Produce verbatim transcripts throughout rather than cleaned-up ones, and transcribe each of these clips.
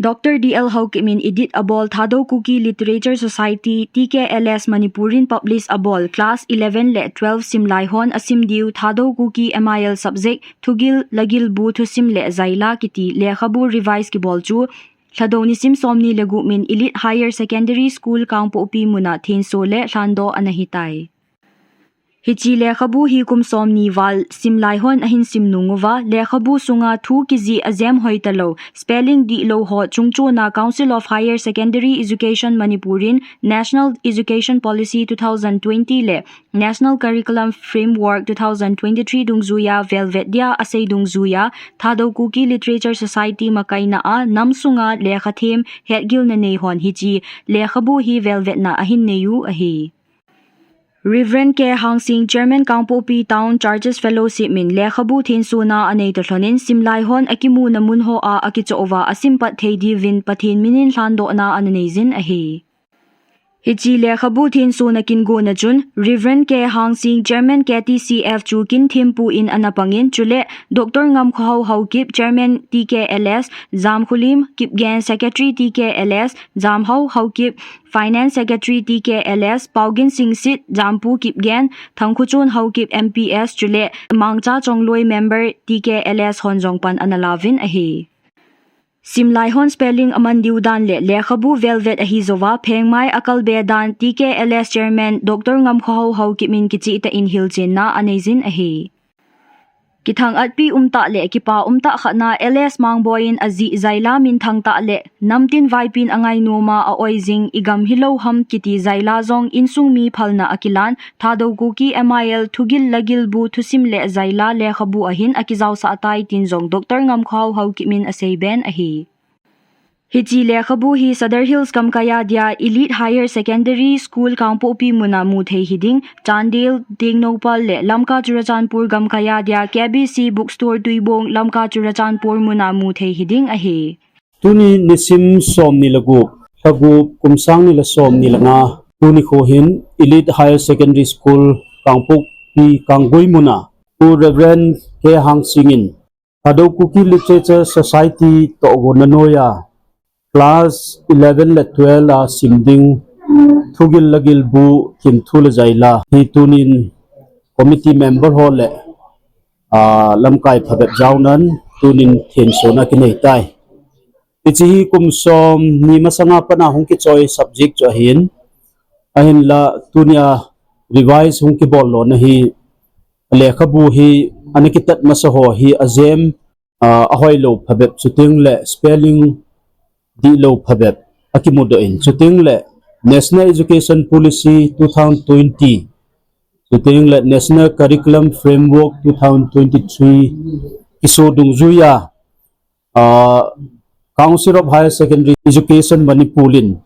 Doctor D L Haokip in edit abol Thadou Kuki Literature Society, T K L S Manipur in publish abol class eleven le twelve simlai hon asim diu Thadou Kuki M I L subject Thugil Lagil Bu Thusim le Zaila kiti lekhabu revise kibol chu Lhadou nisim somni le gup in Elite Higher Secondary School Kangpokpi muna thenso le lhandoh ana hitai. Hiche lekhabu hi kum somni val simlai hon ahin sim nung uva, lekhabu sunga thu kijih ajem hoi talou, spelling dihlou ho chungchona Council of Higher Secondary Education Manipur in National Education Policy two thousand twenty le National Curriculum Framework two thousand twenty-three dungjuiya velvet dia asei dungjuiya, Thadou Kuki Literature Society makaina a nam sunga lekhathem hetgilna nei hon hiche lekhabu hi velvetna ahin neiu ahi. Reverend K Hangsing, Chairman Kangpokpi Town Churches Fellowship in lekhabu thensona anei tolhon in simlai hon akimuna mun ho a akichoh uva asim pat thei diuvin Pathen minin lhandohna ana neijin ahi. Hiche lekhabu thensona kingona chun Reverend K Hangsing, Chairman K T C F chu kin thempu in ana pangin chule Doctor Ngamkhohao Haokip, Chairman T K L S, Jamkholim Kipgen, Secretary T K L S, Jamhao Haokip, Finance Secretary T K L S, Paugin Singsit, Jampu Kipgen, Thangkhochon Haokip M P S chule Mangcha Chongloi member T K L S hon jong pan ana lauvin ahi. Simlai hon spelling aman diu dan le lekhabu velvet ahi jouva phengmai akalbe dan T K L S Chairman Doctor Ngamkhohao Haokip in kicheh tah in hilchenna aneijin ahi. Kithang-atpi umtah le kipa umtah khatna L S Mangboi in ajih Zaila minthang tah le namtin vaipin angai noma a-oi jing igam hilou ham kiti Zaila jong insung mi phalna akilan Thadou Kuki M I L Thugil Lagil Bu Thusim le Zaila lekhabu ahin akijaosah tai tin jong Doctor Ngamkhohao Haokip in aseiben ahi. Hiche lekhabu hi Sadar Hills gamkaiya dia Elite Higher Secondary School Kangpokpi muna muthei hiding, Chandel, Tengnoupal le Lamka Churachandpur gamkaiya dia K B C Bookstore Tuibong, Lamka Churachandpur muna muthei hiding ahi. Tuni nisim somni le gup, lha gup, kum sangni le somni le nga, tuni kho hin Elite Higher Secondary School Kangpokpi Kanggui muna Pu Reverend K Hangsing in Thadou Kuki Literature Society tohgonna noiya class eleven le twelve a sim ding Thugil Lagil Bu Thimthu le Zaila hi tunin committee member ho le, ah, lamkai phabep jaonan tunin thensona kinei tai. Hiche hi kum somni masanga pat a hung kichoi subject chu ahin, ahinla tunia revise hung kibol lona hi lekhabu hi ana kitat masa ho hi ajem, ah, ahoilou phabep chuteng le spelling dihlou phabep akimudoh in chuteng le National Education Policy two thousand twenty chuteng le National Curriculum Framework two thousand twenty-three kiso dungjuiya, ah, Council of Higher Secondary Education Manipur in,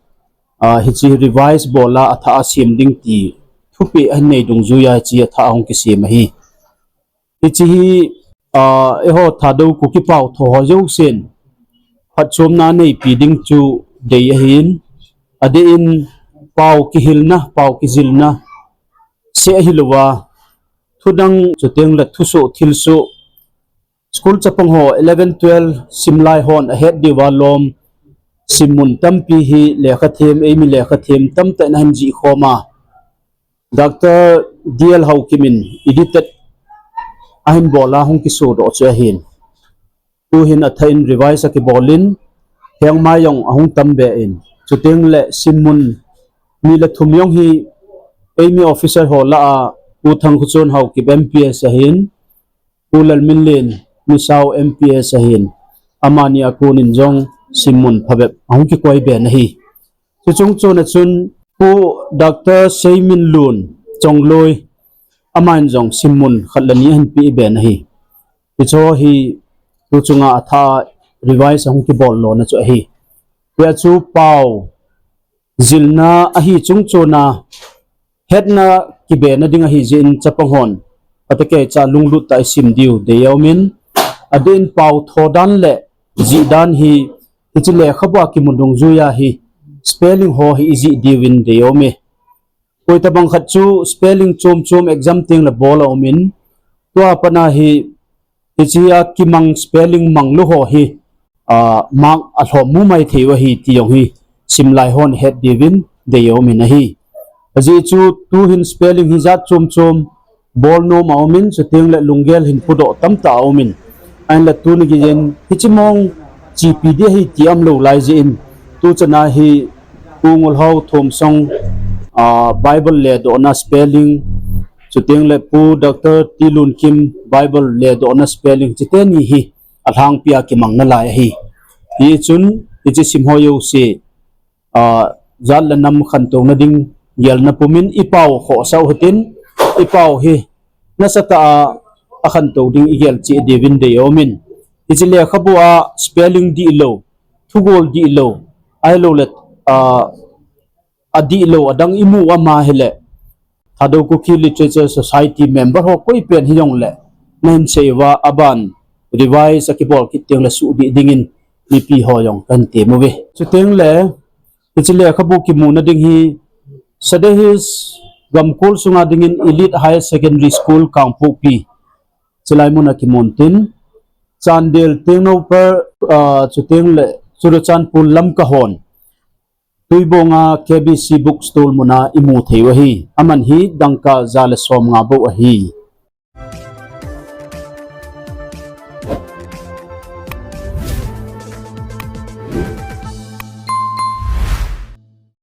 ah, hiche revise bola athah a sem ding ti thupeh ahin nei dungjuiya hiche athah a hung kisem ahi. Hiche hi, ah, eiho Thadou Kuki pao tho ho jousen phatchomna neipi ding chu dei ahin, adeh in pao kihilna, pao kijilna seh ahilouva, thudang chuteng le thusoh thilsoh, school chapang ho eleven twelve simlai hon ahet diuva lom simmun tampi hi lekhathem, eimi lekhathem tamtah in ahin jih khoma, Doctor D L Haokip in edited ahin bola hung kisodoh chu ahin. Tuhin athah in revise akibolin, phengmai jong ahung tambe in. Chuteng le simmun ni le thum jong hi eimi officer ho lah a Pu Thangkhochon Haokip M P S ahin, Pu Lalminlen Misao M P S ahin, amani a konin jong simmun phabep ahung kikoi be ahi. Chuchung chon a chun Pu Doctor Seiminlun Chongloi, aman jong simmun khat le ni ahin peh be ahi. Hiche hi tuchunga athah a revise ahung kibol lona chu ahi. Hia chu pao jilna ahi chung chon a hetna kibena ding ahi jeh in chapang hon phatecha lunglut tah a isim diu deium in, adeh in pao tho dan le jih dan hi hiche lekhabu a kimu dungjuiya hi spelling ho hi ijih diuvin deium e. Koi tabang khat chu spelling chom chom exam teng le bol aum in, tua pat a hi hiche a kimang spelling manglou ho hi mark alhom mumai thei u ahi ti jong hi simlai hon het diuvin deium in ahi. Ajeh chu tuhin spelling hi jat chom chom bolnom aumin, chuteng le lunggel hin pudoh tamtah aumin, ahinla tuni geiyin hiche mong chepi ding ahi ti umlou lai jeh in, tuchana hi Pu Ngulhao Thomsong Bible ledohna spelling, chuteng le Pu Doctor T Lunkim Bible ledohna spelling, chuteni hi alhangpia kimang nalai ahi. Hichun hiche simho jouse jat le nam khantouna ding gelna pumin ipao khohsah u hitin, ipao hi nasatah a akhantou ding igel cheh diuvin deium in, hiche lekhabu a spelling dihlou, thugol dihlou, ahiloule adihlou adang imu ama hile, Thadou Kuki Literature Society member ho koipen hijongle nahin sei uva aban revise akibol kit tengle suhdih dingin mipi ho jong kahin tem uve. Chutengle hiche lekhabu kimuna ding hi Sadar Hills gamkol sunga dingin Elite Higher Secondary School Kangpokpi, chulai muna kimun tin, Chandel Tengnoupal, chutengle Churachandpur Lamka hon Tuibong a K B C Book Stall muna imu thei u ahi. Aman hi dangka ja le somnga bou ahi.